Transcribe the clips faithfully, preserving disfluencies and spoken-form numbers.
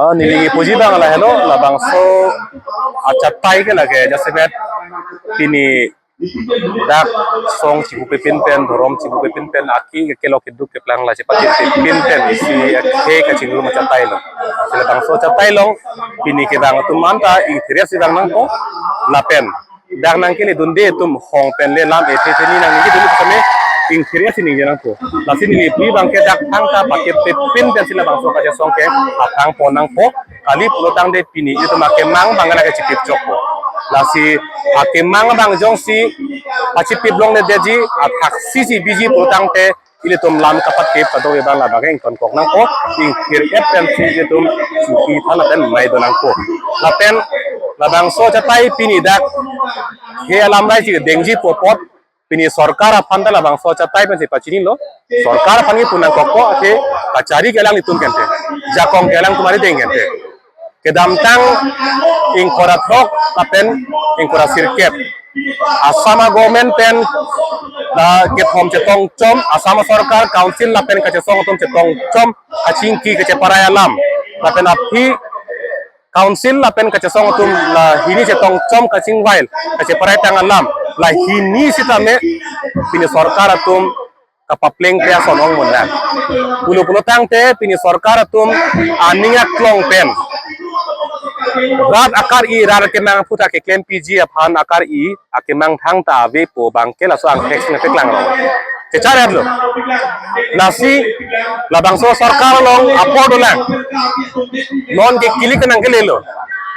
Ah, neli puji abang lahelo, labangso achatai ke lake, jasemet pini dak song chibupe pinpen, dhorom chibupe pinpen, aki kelok keduk keplang la chepatinte pinpen isi akhei kachingrum achatai lo. Labangso achatai along pini kedang atum anta ingthir-et si vang nangpo, lapen dak nangkeledunde atum hong pen le lam ethe the ni nang ningje dulu kami ingthir-et si ningje nangpo. Lasi neli pu abang ke dak thangta paketpe pinpen si labangso kachesong ke aphrang pon nangpo. Kali pulotangte pini itum akemang abang lake chipip chokpo. Lasi akemang abang jongsi pachipip longledetji, athaksi si biji pulotangte ilitum lam kapatip kadokave abang labang ingtonkok nangpo, ingthir-et pen si ilitum suki than lapen mai do nangpo. Lapen labangso achatai pini dak he alam rai si dengji pu apot pini sorkar aphan ta labangso achatai pensi pachinilo. Sorkar aphan ke pu nangkokpo, athe kachari ke alanglitum kente, jakong ke alangtum arideng kente. Kedamtang ingkoi ra throk lapen ingkoi ra sirkep Assam government pen la kethom chetong chom, Assam sorkar council lapen kachesong atum chetong chom kachingki kacheparai alam, lapen aphi council lapen kachesong atum la hini chetong chom kachingvai kacheparai tang alam, la hini sitame pini sorkar atum kapaplengple ason ong mundan. Pulo pulotangte pini sorkar atum aning aklong pen rat akar-i, rat akemang aphuthak keklempiji aphan akar-i akemang thangta avepo abang ke laso angthek si nangpeklang rong. Kechar-et lo. Lasi labangso sorkar along apor dolang. Non ke kilik nangkelelo.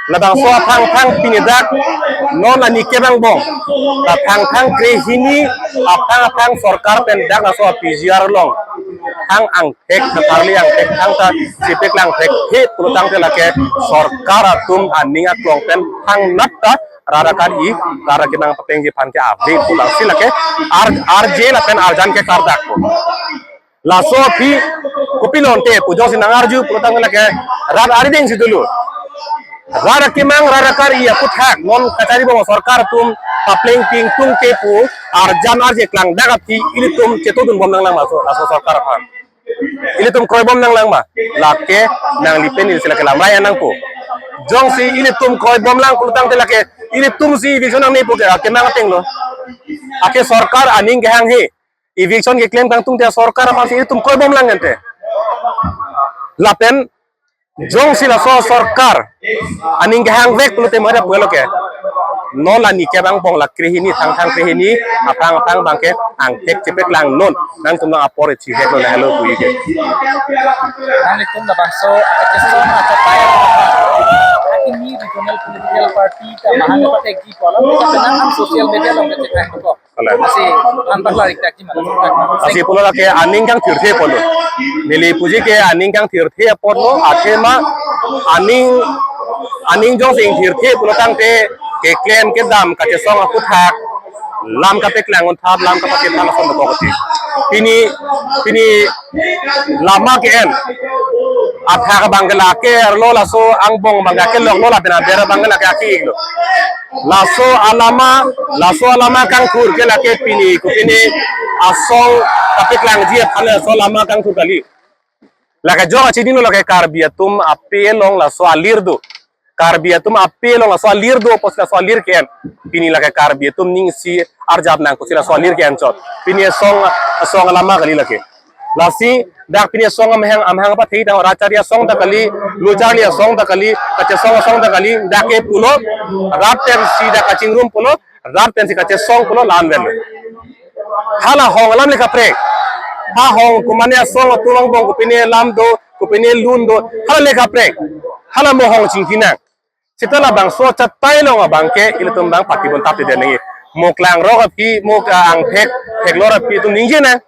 Labangso aphrang aphrang pini dak non ani kebang bong. Aphrang aphrang krehini aphrang aphrang sorkar pen dak laso P G R along thang angthek, kaparli angthek thangta chepeklang thekthe pulotangte lake sorkar atum aning aklong pen thangnat ta rat akar-i, rat akemang paplengji aphan ke avepo, lasi lake ar, arje lapen arjan ke kardakpo. Laso aphi kopilo ante pu jongsi nang-arju pulotangte lake rat arideng si dolo. Rat akemang, rat akar-i aphuthak non kachari bom sorkar atum papleng pingtung te pu arjan arje klangdak aphi ilitum chetodun bom nanglang ma laso, laso sorkar aphan? Ilitum kroi bom nanglang ma? Lake nangli pen ili si lake lamrai an nangpo. Jongsi ilitum kroi bomlang pulotangte lake ilitum si eviction nangnepo ke akemang ateng lo. Ake sorkar aning kehang he. Eviction keklem kangtungte sorkar aphan si ilitum kroi bomlang ente. Lapen jongsi laso sorkar aning kehangvek pulote mada puelo ke. Non ani kebang bong la krehini thang thang krehini aphrang aphrang abang ke angthek chepeklang non. Nangtum nang apor isi hek lo, lahelo pu ke. Nanglitum labangso akachesong achatai, akimi regional political party ta mahang patekji pu alam ta nang social media along kachekang ko. Kalang. Lasi anpar la riktak ji ma, riktak ma. Lasi pulo lake aning kangthirthe apotlo. Neli puji ke aning kangthirthe apotlo, athema aning, aning jongsi ingthirthe pulotangte keklem kedam kachesong aphuthak lam kapeklang unthap, lam kapakethan ason dokok ati. Pini, pini lama ke-en athak abang ke lake arlo, laso angbong abang ke lok lo, lapen aber abang ke lake aki lo. Laso alama, laso alama kangthur ke lake pini, kopine asong kapeklangji aphan laso alama kangthur kali. Lake jok achinilo, lake Karbi atum ape along laso alir do. Karbi atum ape along laso alir do, apotsi laso alir ke-en. Pini lake Karbi atum ning isi arjap nang pusi laso alir ke-en chot. Pini asong, asong alama kali lake. Lasi dak pini asong amahang, amahang apathe ta rat charli asong ta kali, lo charli asong ta kali, kachesong asong ta kali, dak ke pulo, rat pensi dak kachingrum pulo, rat pensi kachesong pulo, la-an vel. Hala hong alam le kaprek. Ha hong komane asong atum angbong kopine lam do, kopine lun do, hala le kaprek. Hala mo hong chingki nang. Seta labangso achatai along abang ke ilitum abang pakibun tap tiden nangji. Mo klangrok aphi, mo, ah, angthek theklor aphi itum ningje nang.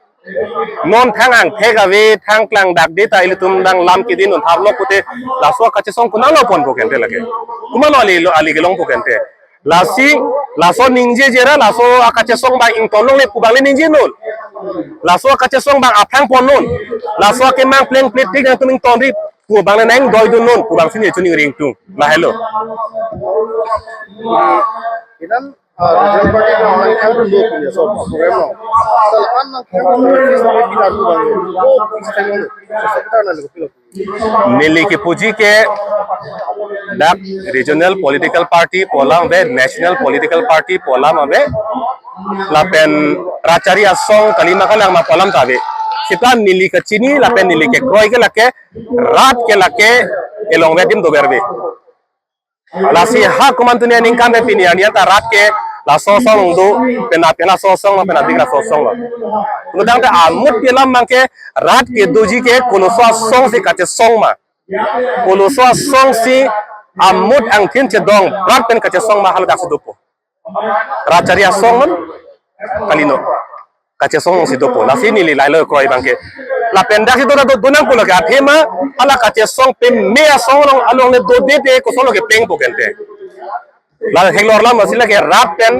Non thang angthek ave, thang klangdakde ta ilitum abang lam kedin un tharlok pute laso akachesong konatlo ponpo kente lake. Komatlo ali lo, ali kelongpo kente. Lasi, laso ningjeje ra, laso akachesong abang ington longle pu abang le ningje non. Laso akachesong abang aphrang pon non. Laso akemang plengpletik nangtum ingtonri pu abang le nang doi dun non pu abang si neli choningri ingtung. Lahelo. Inan Ah, regional party ko ang kang do punya so program no. Selain ang kang do, kita ko bang, oh, kita ko, kita ko. Neli kepuji ke dak regional political party pu alam ave, national political party pu alam ave, lapen rat chari asong kalima kalang ma pu alam ta ave. Seta neli kachini lapen neli kekroi ke lake, rat ke lake, elong ve adim dover ave. Lasi ha komantu ne ningkan pen pini arni anta rat ke laso asong do, pen ape laso asong lo, pen adik laso asong lo. Pulotangte amut pi alam abang ke rat kedoji ke koloso asong si kachesong ma. Koloso asong si amut angthin chedong, rat pen kachesong ma haladak si dopo. Rat chari asong man, kalino. Kachesong si dopo. Lasi neli lahelo kroi abang ke. Lapen dak si do do do nangpo lake athema, hala kachesong peme asong along, along le dodede koson lo ke plengpo kente. La theklong alam si lake rat pen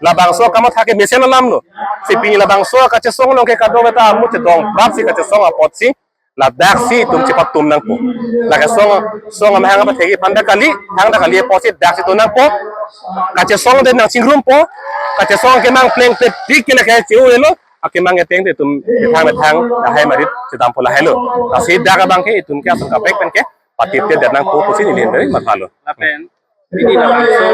labangso kamatha ke mesen alam lo. Si pini labangso kachesong along ke kadokave ta amut chedong prap si kachesong apotsi ladak si itum chepatum nangpo. Lake song, song amahang apathek aphan dak kali, hang dak kali apotsi dak si do nangpo. Kachesong de nangchingrumpo. Kachesong akemang plengpletik ke lake cheu elo. Akemang eteng te itum methang methang lahai marit chedampo lahelo. Lasi dak abang ke itum ke ason kaprek pen ke patipte det nangpo pusi neli hindari mathalo. Lapen pini labangso,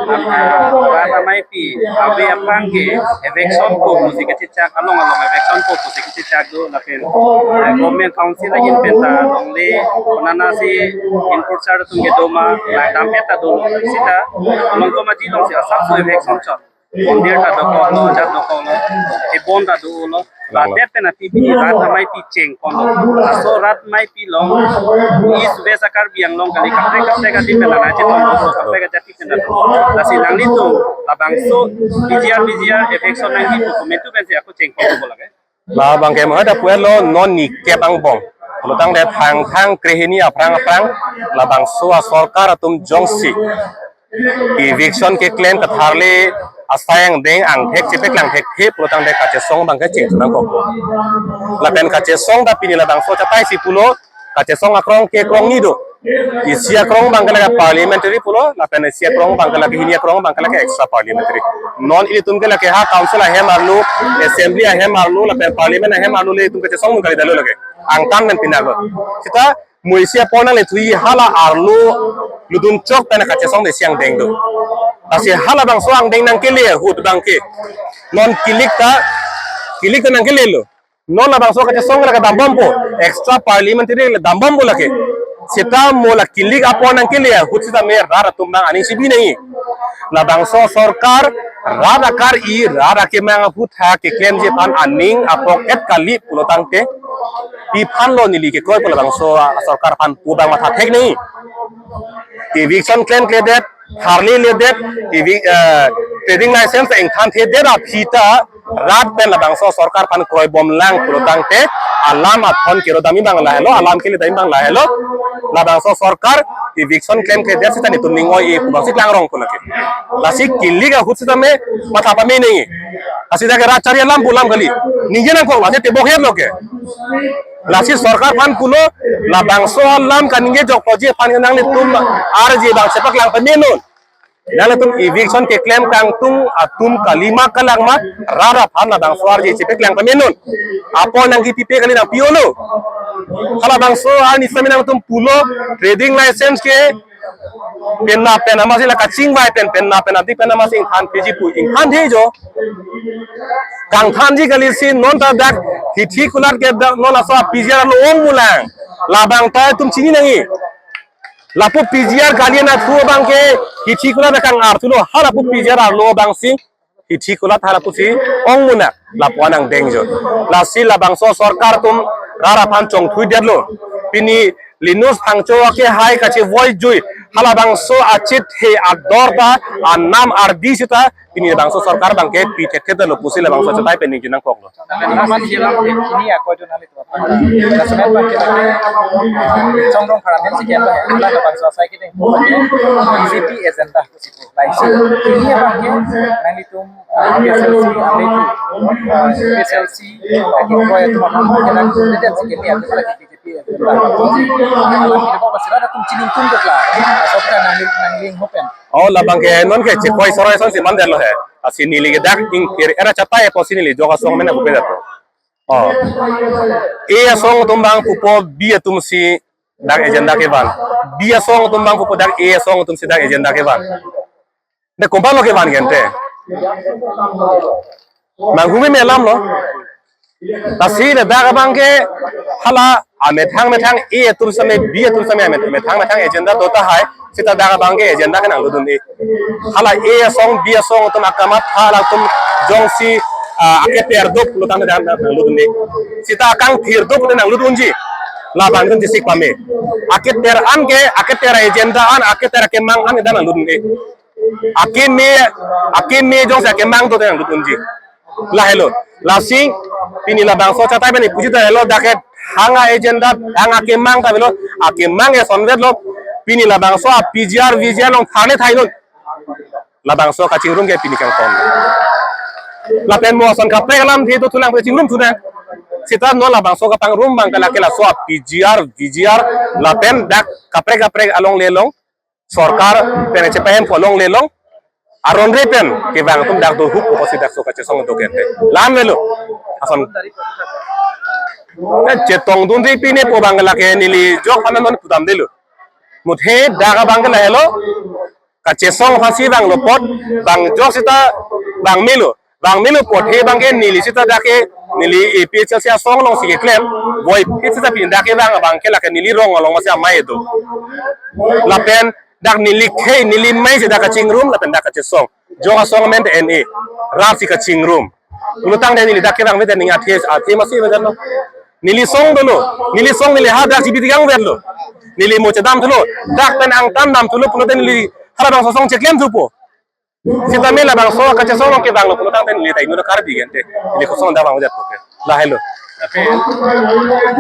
ah, rat ameipi ave aphan ke eviction ko pusi kechechak, along along eviction ko pusi kechechak do lapen, eh, government council ahin pen ta longle, konatsi enforcer atum kedo ma, langdam pet ta dolo, seta along ko maji along si asapso eviction chot. Mondir ta dokoklo, jat dokoklo, ebon ta dolo. Lalo. Ladet pen ati pini rat ameipi chengponlo. Laso rat ameipi along East West a-Karbi Anglong kali kaprek kaprek ati pen la nangchetong, kaprek kaprek ati pen la. Lasi nanglitum labangso P G R, P G R eviction nangji pu komantu pensi ako chengponpo lake. Labang ke mahada puelo non ni kep angbong. Pulotangte thangthang krehini aphrang aphrang labangso asorkar atum jongsi eviction keklem katharle asai angdeng angthek chepeklang thekthe pulotangte kachesong abang ke chingthur nangkokpo. Lapen kachesong ta pini labangso chatai si pulo, kachesong akrong ke krongni do. Isi akrong abang ke lake parliamentary pulo, lapen isi akrong abang ke lake, hini akrong abang ke lake extra parliamentary. Non ilitum ke lake ha council ahem arlo, assembly ahem arlo, lapen parliament ahem arlo le itum kachesong nung kali dalo lake. Angtan men pinarlo. Seta mo isi apor nanglethui hala arlo ludun chok pen kachesong de si angdeng do. Lasi halabangso angdeng nangkele ahut abang ke non kilik ta, kilik ta nangkelelo. Non labangso kachesong lake dambompo, extra parliamentary le dambompo lake. Seta mo la kilik apor nangkele ahut seta me rat atum abang aning si bi nangji. Labangso sorkar rat akar-i, rat akemang aphuthak keklemji aphan aning apok-et kali pulotangte, pi aphan lo neli kekroipo labangso sorkar aphan pu abang matha thek nangji. Eviction klemkledet, tharli ledet, evi-, eh, trading license ingthanthedet aphi ta rat pen labangso sorkar aphan kroibomlang pulotangte alam athon kerodamji abang lahelo, alam keledamji abang lahelo. Labangso sorkar eviction klemkledet seta netum ning oi-e pu abang si klangrongpo lake. Lasi kilik ahut seta me matha pame nangji. Lasi dak ke rat chari alam pu alam kali. Ningje nangkok lasi tebok herlo ke. Lasi sorkar aphan pulo labangso alam kaningje jokloji aphan nanglitum arje abang chepaklang pamenon. Nanglitum eviction keklem kangtung atum kalima kalang ma rat aphan labangso arje chepaklang pamenon. Apor nangkipipe kali nangpi-olo. Halabangso arni sami nangtum pulo trading license ke penap pen amatsi la kachingvai pen, penap pen adik pen amatsi ingthantheji pu ingthanthe jo. Kangthanji kali si non ta dak hithi kulat ke dak non laso P G R arlo ong mulang. Labang ta itum chini nangji. Lapu P G R kali na thu abang ke hithi kulat kang-arthulo, ha lapu P G R arlo abang si hithi kulat ha lapu si ong muna, lapu anang dengjo. Lasi labangso sorkar atum rat aphan chongthuidetlo. Pini Linus Phangcho akehai kachevoi jui, halabangso achit he ador ta, anam ardi sita, pini labangso sorkar abang ke pi thekthe lo pusi labangso chatai pen ningje nangkoklo. Lapen last isi alam ke kini ako itu nali tuh apa? Laso abang ke lake, ah, Chongdong Pharamem si ke apa? Halabangso asai ke deh. B J P agenda. Laisi, ini abang ke, nanglitum, ah, P S L C, ame itu, ah, P S L C, lagi proyek itu apa? Kita tidak sih ini, kita lagi B J P, ya, kita lagi, alam ini apa, masih ada tum chiningtum ke lah. Asal kita nangling, nangling hopen. Oh, labang ke non ke chekoi soroi asonsi mandetlo he. Lasi neli ke dak ingkir era chatai apotsi neli jok asong mena bupe dato. Oh. A asong atum abang pupo B atumsi dak agenda kevan. B asong atum abang pupo dak A asong atumsi dak agenda kevan. De kompalo kevan gente. Manghumi melam lo. Lasi le dak abang ke hala amethang methang A atum same B atum same amet-, methang methang agenda do tahai. Sita dak abang ke agenda ke nanglutdunde. Hala A asong B asong atum akamatha latum jongsi, ah, aketer doplo tangte dak nanglutdunde. Sita akangthir dopte nanglut unji. Labang atum tisik pame. Aketer an ke, aketer agenda an, aketer akemang an ke dak nanglutdunde. Akeme, akeme jongsi akemang dote nanglut unji. Lahelo. Lasi pini labangso chatai pen puji ta helo dak ke hang a-agenda, hang akemang ta avelo, akemang ke sonvetlo, pini labangso a-P G R, V G R along thane thai non. Labangso kachingrum ke pini kangton. Lapen mo ason kaprek alamthe do thulang pe chingrum thunang. Sita non labangso kapangrum abang ke lake laso a-P G R, V G R, lapen dak kaprek kaprek alongle along sorkar pen chepahem alongle along aron re pen kevang atum dak do huk ko si dak so kachesong do kente. Lam avelo. Ason. Eh, chetongdunri pine po abang lake neli jok aphan non pudamdelo. Muthe dak abang ke lahelo. Kachesong aphansi vanglo apot, vang jok sita vang melo. Vang melo apot he abang ke neli sita dak ke neli A P H L C asong alongsi keklem. Voiphit sita pini dak ke vang abang ke lake neli rong along masi amei do. Lapen dak neli khei, neli mei si dak kachingrum, lapen dak kachesong. Jok asong amen te N A. Rapsi kachingrum. Pulotangte neli dak kevang ave te ning athe, athe masi ave te no. Neli song dolo. Neli song neli hadak G B T gang vetlo. Neli mo chedam thulo. Dak pen angtan dam thulo pulote neli harabangso song cheklem thupo. Sitame labangso kachesong along kevanglo pulotangte neli ta inut Karbi gente. Neli kosong dak vang ojat poke. Lahelo. Tapi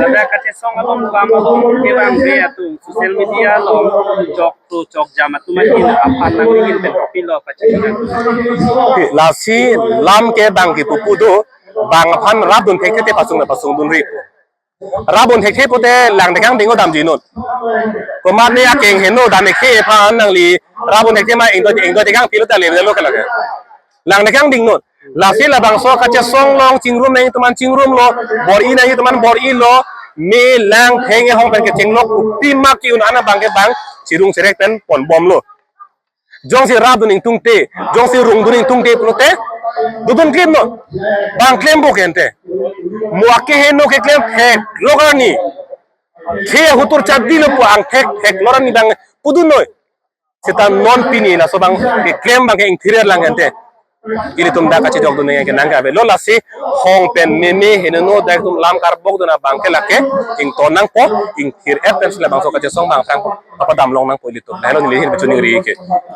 ada kachesong along bang along kevang ave atum social media along jok to jok jam atum ahin aphan nangli pen kopilo kachesong. Oke, lasi lam ke abang ke pupu do, abang aphan rapdun thekthe te pasung na pasungdunri po. Rapdun thekthe pote lang dekang ding-o damji non. Komat ne akeng heno dam thekthe aphan nangli rapdun thekthe ma ingdoi ingdoi dekang pilo ta levelo ke lake. Lang dekang ding non. Lasi labangso kachesong along chingrum nangji atum an chingrumlo, bor-i nangji atum an bor-ilo, me lang theng ehong pen kechenglok kopi ma ke-un an abang ke abang chirung cherek pen ponbomlo. Jongsi rapdun ingtungte, jongsi rungdun ingtungte pulote, dodun klem non. Abang klempo kente. Mo akeheno keklem theklok arni. Khe hutur chadilo pu angthek theklok arni abang pudun noi. Sita non pini laso abang keklem abang ke ingthir lang kente. Ilitum dak kachejokdun nangji ke nangkave lo lasi hong pen meme henono dak atum lam karbokdun abang ke lake ington nangpo, ingthir-et pensi labangso kachesong abang aphrang papadam long nangpo ilitum. Lahelo neli ahin pen choningri ke.